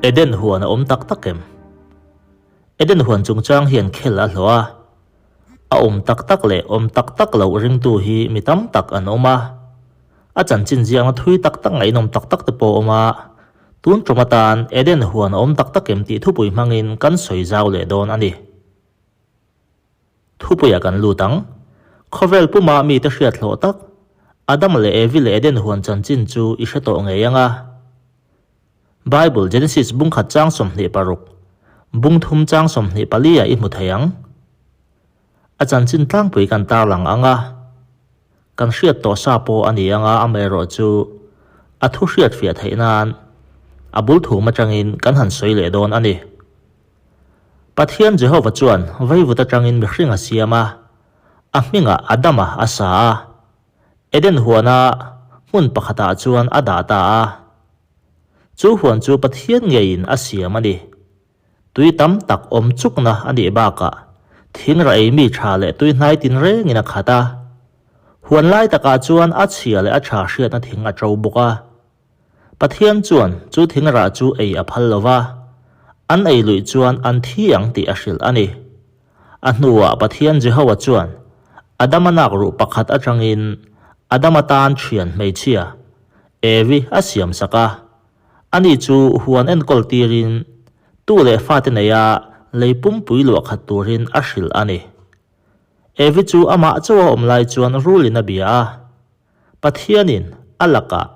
Eden huan a awm tak tak em? Eden huan chungchang hian khel a hlawh a, a awm tak tak leh awm tak tak loh ringtu hi mi tam tak an awm a. A chanchin ziakna thui tak tak ngaihnawm tak tak te pawh a awm a, tun tum atan Eden huan a awm tak tak em tih thupui hmangin kan sawi zau leh dawn a ni. Thupuiah kan lut ang. Khawvel puma mite hriat hlawh tak, Adama leh Evi leh Eden huan chanchin chu i hre tawh ngei ang a. Bible Genesis bung khat chang 26, bung thum chang 24 ah i hmu thei ang. A chanchin tlangpui kan tarlang ang a, kan hriat tawh sa pawh a ni ang a, amaherawhchu a thu hriat fiah theih nan a bul thum atangin kan han sawi leh dawn a ni. Pathian Jehova chuan vaivut atangin mihring a siam a, a hmingah Adama a sa a, Eden huana hmun pakhatah chuan a dah ta a. Chu huan chu Pathian ngeiin a siam a ni. Tui tam tak awm chukna a nih bakah thing ra ei mi tha leh tui hnai tinrengin a khat a. Huan lai takah chuan a chhia leh a tha hriatna thing a to bawk a. Pathian chuan chu thing rah chu ei a phal lo va, an ei luih chuan an thi ang tih a hrilh a ni. A hnuah Pathian Jehovah chuan Adama nak ruh pakhat atangin Adama tan thian hmeichhia, Evi a siamsak a. Ani chu huan enkawl tirin tu leh fate neia lei pumpui luah khat turin a hrilh a ni. Evi chu amah chauha awm lai chuan rulin a bia a. Pathianin a lakah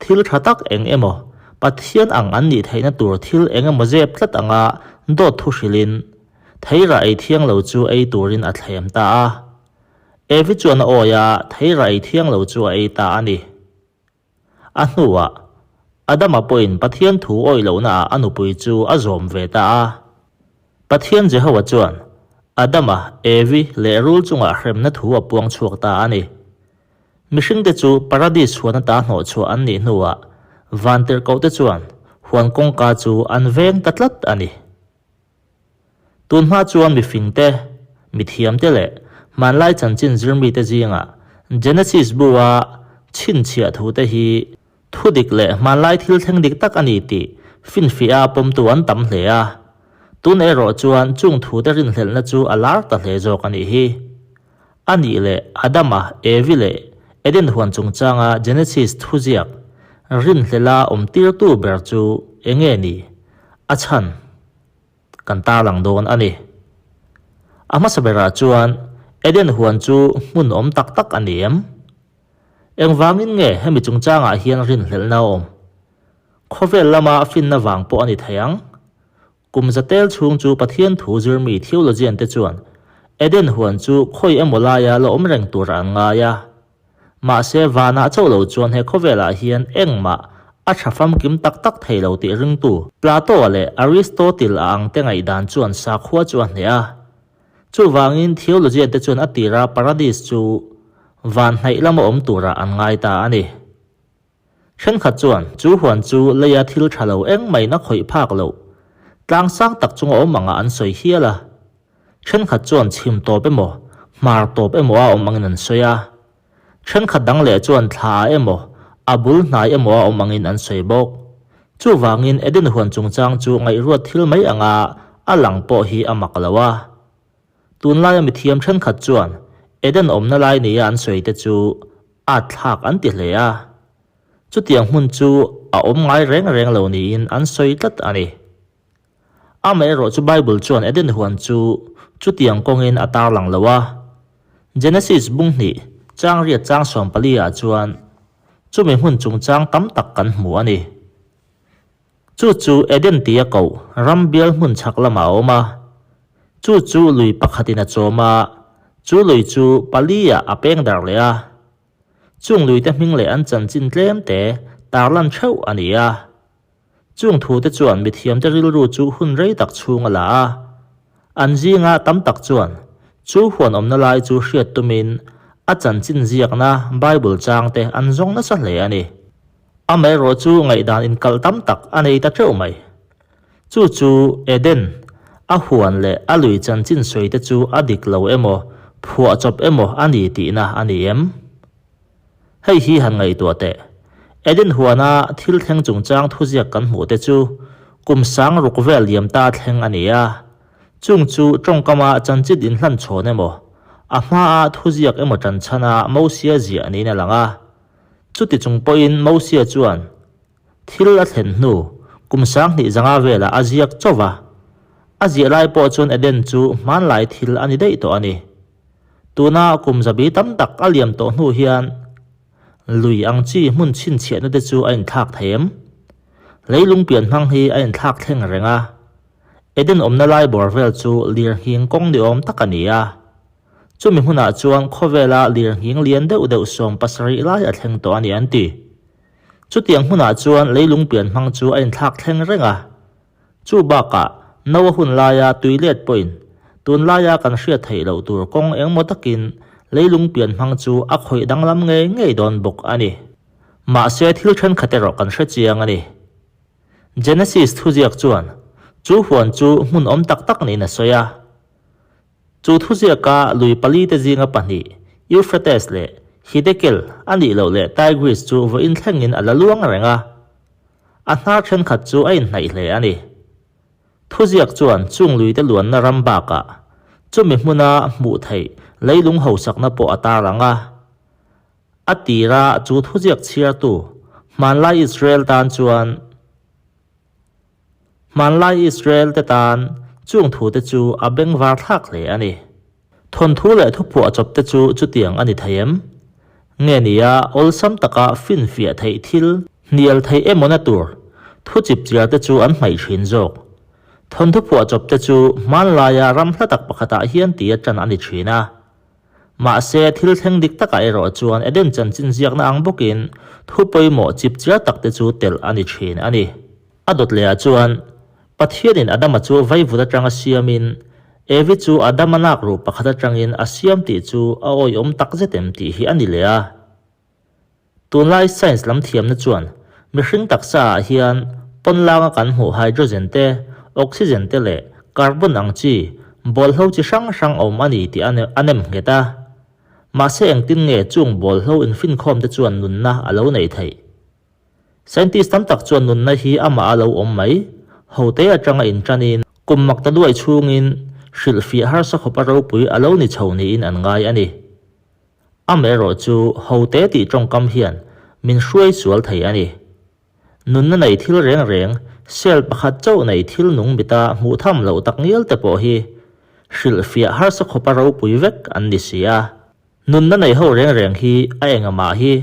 thil tha tak eng emaw, Pathian ang an nih theihna tur thil eng emaw zep tlat anga dawt thu hrilhin, theira ei thiang lo chu ei turin a thlem ta a. Evi chuan a awi a, theira ei thiang lo chu a ei ta a ni. A hnuah, Adama pawhin Pathian thu awih lohnaah a nupui chu a zawm ve ta a. Pathian Jehovah chuan Adama, Evi leh rul chungah hremna thu a puang chhuak ta a ni. Mihringte chu Paradis huan ata hnawhchhuah an nih hnuah vantirhkohte chuan huan kawngka chu an veng ta tlat a ni. Tun hma chuan mifingte, mithiamte leh hmanlai chanchin zirmite zingah Genesis bu-a chhinchhiah thute hi thu dik leh hmanlai thil thleng dik tak a ni tih finfiah a pawmtu an tam hle a. Tun erawh chuan chung thute rinhlelhna chu a lar ta hle zawk a nih hi. A nih leh Adama, Evi leh Eden huan chungchanga Genesis thuziak rinhlela awmtirtu ber chu enge ni? A chhan kan tarlang dawn a ni. A hmasa berah chuan Eden huan chu hmun awm tak tak a ni em? Engvangin nge hemi chungchangah hian rinhlelhna a awm? Khawvel lama finna vang pawh a ni thei ang. Kum zatel chhung chu Pathian thu zirmi theologian te chuan Eden huan chu khawi emaw laia la awm reng tur an ngai a. Mahse vanah chauh lo chuan he khawvelah hian engmah a tha famkim tak tak thei lo tih ringtu Plato-a leh Aristotle a ang te ngaihdan chuan sakhua chu a hneh a. Chuvangin theologian te chuan a tira paradis chu van hnaih lama awm turah an ngai ta a ni. Thenkhat chuan chu huan chu leia thil tha lo engmahin a khawih phak loh tlang sang tak chunga awm angah an sawi hial a. Thenkhat chuan chhim tawp emaw, hmar tawp emaw a awm angin an sawi a. Thenkhat dang leh chuan thla ah emaw, a bul hnai emaw a awm angin an sawi bawk. Chuvangin Eden huan chungchang chu ngaihruat thil mai anga a lang pawh hi a mak lo a. Tunlaia mithiam thenkhat chuan Eden awmna lai nia an sawi te chu at thlak an ti hle a. Chutiang hmun chu a awm ngai reng reng lo niin an sawi tlat a ni. Amaherawh chu Bible chuan Eden huan chu chutiang kawngin a tarlang lo a. Genesis bung hnih chang riat chang 14 ah chuan chumi hmun chungchang tam tak kan hmu a ni. Chu chu Eden tia koh ram bial hmun chhak lamah a awm a. Chu chu lui pakhatin a chawm a, chu lui chu pali ah a peng darh leh a. Chung luite hming leh an chanchin tlem te tarlan theuh a ni a. Chung thute chuan mithiamte rilru chu hun rei tak chhung a la a. An zinga tam tak chuan chu huan awmna lai chu hriat tumin a chanchin ziakna Bible changte an zawng nasa hle a ni. Amaherawh chu ngaihdan inkalh tam tak a nei ta teuh mai. Chu chu Eden, a huan leh a lui chanchin sawite chu a dik lo emaw, phuahchawp emaw a ni tihna a ni em? Hei hi han ngaihtuah teh. Eden huana thil thleng chungchang thuziak kan hmuh te chu kum 6000 vel liam ta thleng a ni a. Chung chu tawngkama chanchin inhlan chhawn emaw, a hmaa thuziak emaw tan chhana Mosia ziah niin a lang a. Chuti chung pawhin Mosia chuan thil a thlen hnu kum 2500 velah a ziak chauh va. A ziah lai pawh chuan Eden chu hmanlai thil a ni daih tawh a ni. Tuna kum zabi tam tak a liam tawh hnu hian lui ang chi hmun chhinchhiahna te chu a inthlak thei em? Leilung pian hmang hi a inthlak thleng reng a. Eden awmna lai bawr vel chu lirnghing kawng ni awm tak a ni a. Chumi hmunah chuan khawvela lirnghing lian deuh deuh 70 lai a thleng tawh a ni an ti. Chutiang hmunah chuan leilung pian hmang chu a inthlak thleng reng a. Chu bakah Noa hun laia tui let pawhin tunlaia kan hriat theih loh tur kawng engmaw takin leilung pian hmang chu a khawih danglam ngei ngei dawn bawk a ni. Mahse thil thenkhat erawh kan hre chiang a ni. Genesis thuziak chuan chu huan chu hmun awm tak tak niin a sawi a. Chu thuziaka lui palite zinga pahnih, Euphrates leh Hidekel a nih loh leh Tigris chu vawiin thlengin a la luang reng a. A hnar thenkhat chu a inhnaih hle a ni. Thuziak chuan chung luite luanna ram bakah chumi hmuna hmuh theih leilung hausakna pawh a tarlang a. A tira chu thuziak chhiartu hmanlai Israel tan chuan Hmanlai Israel te tan chung thute chu a bengvar thlak hle a ni. Thawnthu leh thuphuah chawp te chu chutiang a ni thei em? Nge nia awlsam taka finfiah theih thil hnial theih emawna tur thu chip chiar te chu an hmaih thin zawk. Thawnthu phuah chawp te chu hmanlaia ram hla tak pakhatah hian tia tan a ni thin a. Mahse, thil thleng dik takah erawh chuan Eden chanchin ziakna ang bawkin thu pawimawh chip chiar tak te chu telh a ni thin a ni. A dawt lehah chuan, Pathianin Adama chu vaivut atanga siamin, Evi chu Adama nak ruh pakhat atangin a siam tih chu a awihawm takzet em tih hi a ni leh a. Tunlai science lam thiamna chuan mihring taksa ah hian pawnlanga kan hmuh hydrogen te, oxygen te leh carbon ang chi bawlhlo chi hrang hrang awm a ni tih a nem nghet a. Mahse engtin nge chung bawlhlo infinkhawm te chuan nunna a lo neih theih? Scientist tam tak chuan nunna hi amah a lo awm mai, hote atanga inṭanin kum mak ta duai chhungin hrilhfiah harsa khawpa ropui a lo ni chho niin an ngai a ni. Amaherawh chu hote tih tawngkam hian min hruai sual thei a ni. Nunna nei thil reng reng, cell pakhat chauh nei thil nung mita hmuh tham loh tak ngial te pawh hi hrilhfiah harsa khawpa ropui vek an ni si a. Nunna nei ho reng reng hi a engamah hi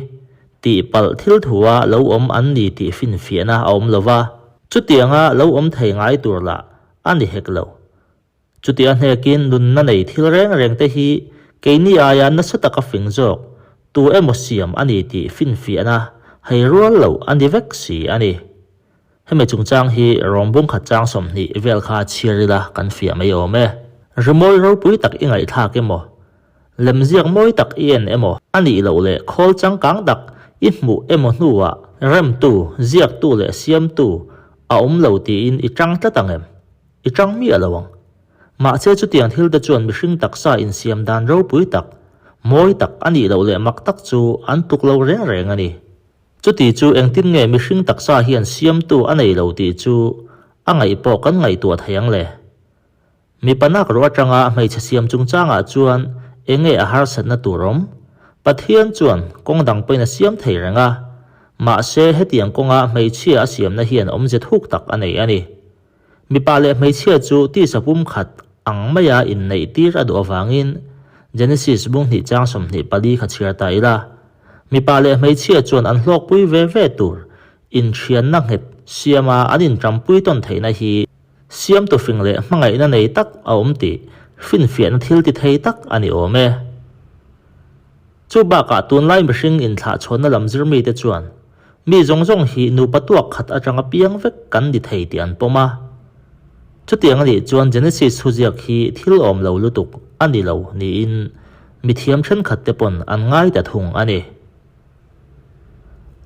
tihpalh thil thua lo awm an ni tih finfiahna a awm lo va, chutianga lo awm thei ngai tur lah a ni hek lo. Chuti a hnekin nunna nei thil reng reng te hi keini aia nasa taka fing zawk tu emaw siam a ni tih finfiahna hei rual loh a ni vek si a ni. Hemi chungchang hi rawng bungkhat chang 20 vel kha chhiar ila kan fiah mai awm e. Rimawi ropui tak i ngaihthlak emaw, lemziak mawi tak i en emaw, a nih loh leh khawl changkang tak i hmuh emaw hnuah remtu, ziaktu leh siamtu a awm lo tiin i tang tlat ang em? I tang miah lo ang. Mahse chutiang thil te chuan mihring taksa insiam dan ropui tak, mawi tak a nih loh leh mak tak chu an tluk lo reng reng a ni. Chuti chu engtin nge mihring taksa hian siamtu a nei lo tih chu a ngaih pawh kan ngaihtuah thei ang le. Mipa nak ruah atanga hmeichhe siam chungchangah chuan enge a harsatna tur awm? Pathian chuan kawng dang pawhin a siam thei reng a, mahse hetiang kawnga hmeichhia a siamna hian awmze thuk tak a nei a ni. Mipa leh hmeichhia chu tisa pumkhat ang maia inneih tir a duh avangin Genesis bung hnih chang 24 kha chhiar ta ila. Mipa leh hmeichhia chuan an hlawkpui ve ve tur inthianna nghet siama an inṭampui tawn theihna hi siamtu fing leh hmangaihna nei tak a awm tih finfiahna thil ti thei tak a ni awm e. Chu bakah tunlai mihring inthlahchhawnna lam zirmite chuan Mi zawng zawng hi nupa tuak khat atanga piang vek kan ni thei tih an pawm a. Chutiang a nih chuan Genesis thuziak hi thil awm lo lutuk a ni lo niin mithiam thenkhat te pawn an ngai ta thung a ni.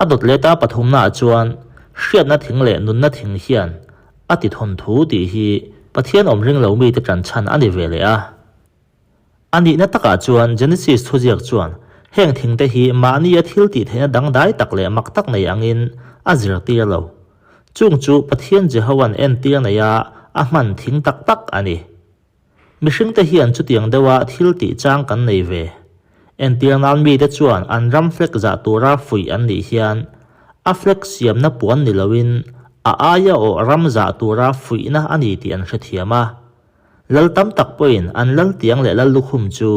A dawt leh ta pathumnaah chuan hriatna thing leh nunna thing hian a ti thawnthu tih hi Pathian awm ring lo mite tan chhan a ni ve leh a. A nihna takah chuan Genesis thuziak chuan heng thingte hi mahnia thil tih theihna dangdai tak leh mak tak nei angin a zirtir lo. Chung chu Pathian Jehova'n entir neia a hman thing tak tak a ni. Mihringte hian chutiang deuha thil tih chang kan nei ve. Entir nan mite chuan an ram flag zah tura fuih an nih hian a flag siamna puan ni loin a aia awh ram zah tura fuihna a ni tih an hrethiam a. Lal tam tak pawhin an lal tiang leh lal lukhum chu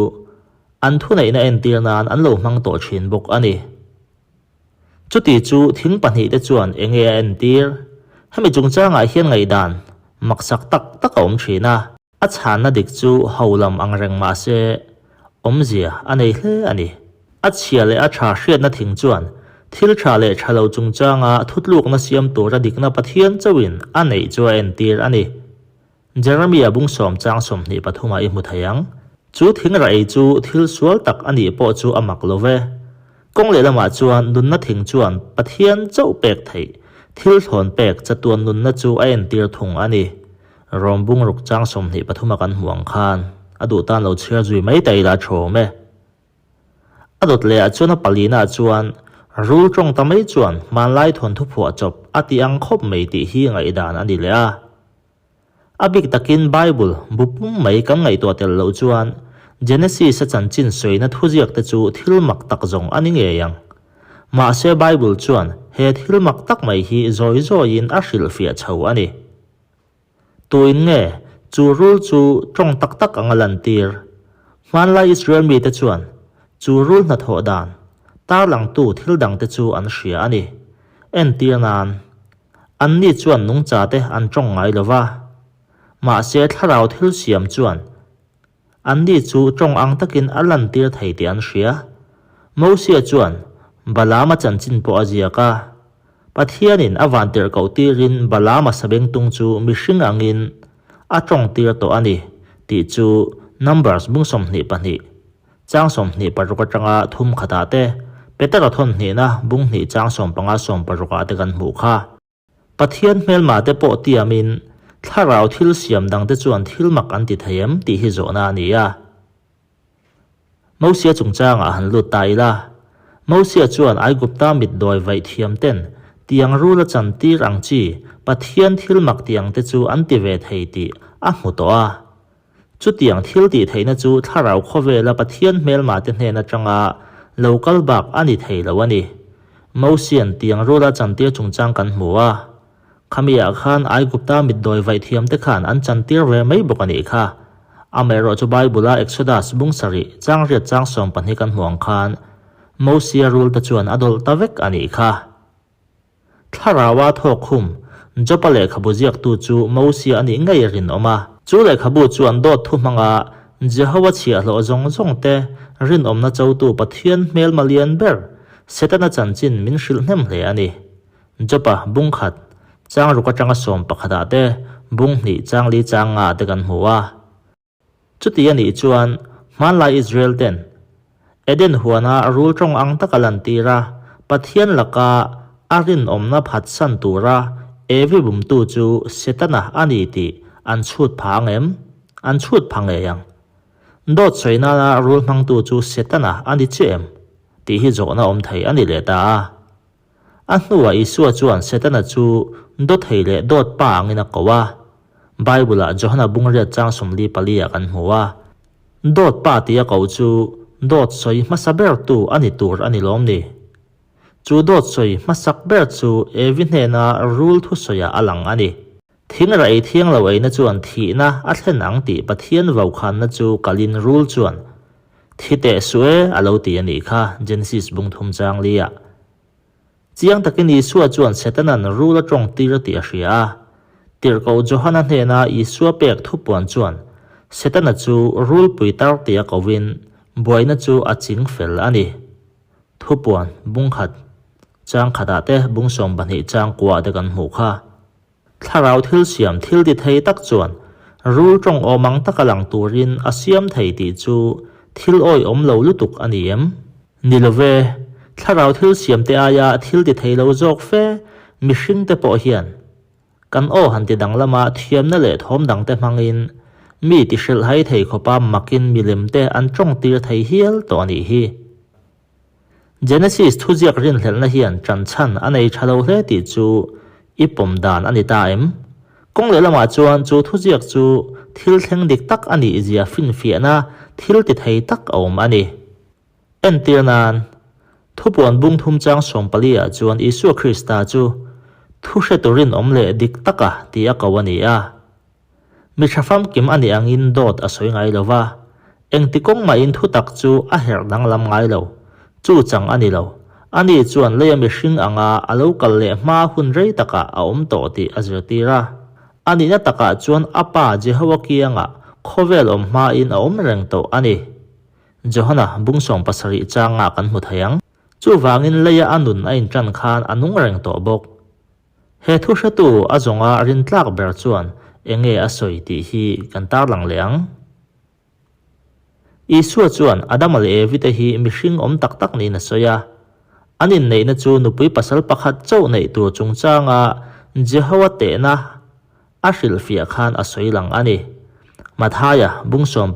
an thuneihna entir nan an lo hmang tawh thin bawk a ni. Chuti chu thing pahnihte chuan eng nge a entir? Hemi chungchangah hian ngaihdan maksak tak tak a awm thin a. A chhanna dik chu ho lam ang reng mah se awmzia a nei hle a ni. A chhia leh a tha hriatna thing chuan thil tha leh tha lo chungchanga thutlukna siam tura dikna Pathian chauhin a neih chu a entir a ni. Jeremia bung sawm chang 23 ah i hmu thei ang. Chu thing rah ei chu thil sual tak a nih pawh chu a mak lo ve. Kawng lehlamah chuan nunna thing chuan Pathian chauh pek theih, thil thlawn pek chatuan nunna chu a entir thung a ni. Rom bung ruk chang 23 a kan hmuh ang khan a duh tan lo chhiar zui mai ta ila a thawm e. A dawt lehah chuan a palina chuan rul tawng ta mai chuan hmanlai thawnthu phuah chawp a ti ang khawp mai tih hi ngaihdan a ni leh a. A bik takin Bible bu pum mai kan ngaihtuah tel loh chuan Genesis-a chanchin sawina thuziakte chu thil mak tak zawng a ni ngei ang. Mahse Bible chuan he thil mak tak mai hi zawi zawiin a hrilhfiah chho a ni. Tuin nge chu rul chu tawng tak tak anga lantir? Hmanlai Israel mite chuan chu rul hnathawh dan tarlangtu thil dangte chu an hria a ni. Entir nan. Anni chuan nungchate an tawng ngai lo va, mahse thlarau thil siam chuan anni chu tawng ang takin a lantir thei tih an hria. Mosia chuan Balaama chanchin pawh a ziak a, Pathianin a vantirhkoh tirin Balaama sabengtung chu mihring angin a tawngtir tawh a ni tih chu Numbers bung 22 Chang 26 atanga thum khatah te, Petera thawn hnihna bung hnih chang 15 16 ah te kan hmuh kha. Pathian hmelma te pawh tiamin thlarau thil siam dang te chuan thil mak an ti thei em tih hi zawhna a ni a. Mosia chungchangah han lut ta ila. Mosia chuan Aigupta mitdawi vaih thiam ten tiang rul a chan tir ang chi Pathian thil mak tiang te chu an ti ve thei tih a hmu tawh a. Chutiang thil tih theihna chu thlarau khawvela Pathian hmelmate hnen atanga lo kal bak a ni thei lo a ni. Mosian tiang rula chantir chungchang kan hmu a. Khamiah khan Aigupta mitdawi vaihthiamte khan an chantir ve mai bawk a nih kha. Amaherawh chu Bible-a Exodus bung sarih chang riat chang 12 kan hmu ang khan Mosia rulte chuan a dawlh ta vek a nih kha. Thlaraua thawk khum, Jopa lehkhabu ziaktu chu Mosia a nih ngei a rinawm a. Chu lehkhabu chuan dawt thu hmanga Jehova chhiahhlawh zawng zawngte rinawmna chotu Pathian hmelma lian ber, Setana chanchin min hrilh hnem hle a ni. Jopa bung khat, chang ruk atanga sawm pakhatah te, bung hnih chang li chang nga te kan hmu a. Chuti a nih chuan, hmanlai Israel ten Eden huana rul tawng ang taka lantir a, Pathian laka a rinawmna phatsan tura Evi bumtu chu Setana a ni tih an chhut pha ang em? An chhut pha ngei ang. Dawt sawi nana rul hmangtu chu Setana a ni chiah em? tih hi zawhna awm thei a ni leh ta a. A hnuah Isua chuan Setana chu dawthei leh dawt pa angin a ko a. Bible-ah Johana bungriat chang 44 ah kan hmu a. Dawt pa tih a ko chu dawt sawi hmasa bertu a ni tur a ni lawm ni? Chu dawt sawi hmasak ber chu Evi hnena rul thusawiah a lang a ni. Thing rah ei thiang lo eina chuan thihna a thlen ang tih Pathian vaukhanna chu kalin rul chuan Thi teh suh e a lo ti a nih kha, Genesis bung thum chang li ah. Chiang takin Isua chuan Setanan rul a tawng tir tih a hria a. Tirhkoh Johana hnena Isua pek thupuan chuan Setana chu rulpui tar tia kovin buaina chu a ching fel a ni. Thupuan bung khat chang khatah te bung 12 chang kuah te kan hmuh kha. Thlarau thil siam thil ti thei tak chuan rul tawng awm ang taka lang turin a siam thei tih chu thil awihawm lo lutuk a ni em? Ni lo ve, thlarau thil siam te aia thil ti thei lo zawk fe mihring te pawh hian kan aw han ti danglama thiamna leh thawm dangte hmangin mi ti hrilhhai thei khawpa makin milem te an tawng tir thei hial tawh a nih hi. Genesis thuziak rinhlelhna hian ṭan chhan a nei ṭha lo hle tih chu I pawm dan a ni ta em? Kawng lehlamah chuan chu thuziak chu thil thleng dik tak a nih zia finfiahna thil ti thei tak a awm a ni. Entir nan, Thupuan bung thum chang 14 ah chuan Isua Krista chu thu hretu rinawm leh dik taka ti a ko a ni a. Mi tha famkim a nih angin dawt a sawi ngai lo va, engti kawng mahin thutak chu a herh danglam ngai lo. Chu chang a ni lo. Ani chuan leia mihring anga a lo kal leh hma hun rei takah a awm tawh tih a zirtir a. A nihna takah chuan a Pa Jehowa kiangah khawvel awm hmain a awm reng tawh a ni. Johana bung 70 changah kan hmu thei ang. Chuvangin leia a nun a inṭan khan a nung reng tawh bawk. He thu hretu a zawnga rintlak ber chuan enge a sawi tih hi kan tarlang leh ang. Isua chuan Adama leh Evi te hi mihring awm tak tak niin a sawi a. An inneihna chu nupui pasal pakhat chauh neih tur chungchanga Jehowa tehna a hrilhfiah khan a sawi lang a ni. Mathaia bung 19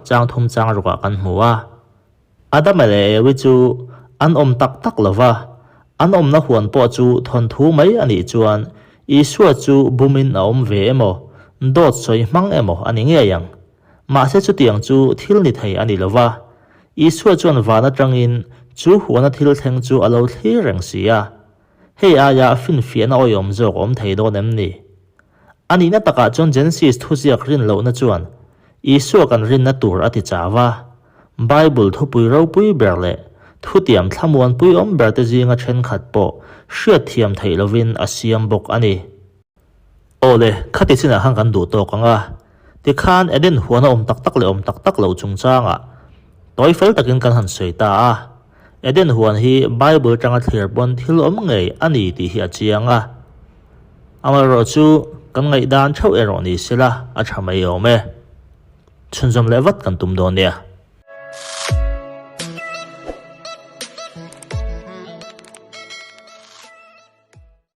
chang thum chang rukah kan hmu a. Adama leh Evi chu an awm tak tak lo va, an awmna huan pawh chu thawnthu mai a nih chuan Isua chu bumin a awm ve emaw, dawt sawi hmang emaw a ni ngei ang. Mahse chutiang chu thil ni thei a ni lo va, Isua chuan van atangin chu huana thil thleng chu a lo thlir reng si a. Hei aia finfiahna awihawm zawk awm thei dawn em ni? A nihna takah chuan Genesis thuziak rin lohna chuan Isua kan rinna tur a ti chau a. Bible thupui ropui ber leh thutiam thlamuanpui awm berte zinga thenkhat pawh hriatthiam theih lovin a siam bawk a ni. Aw le, khati chinah khan kan duh tawk ang a, tikhan Eden huana awm tak tak leh awm tak tak loh chungchangah tawi fel takin kan han sawi ta a. Eden huan hi Bible atanga thlir pawn thil awm ngei a ni tih hi a chiang a. Amaherawhchu, kan ngaihdan theuh erawh ni sela a tha mai awm e. Chhunzawm leh vat kan tum dawn nia.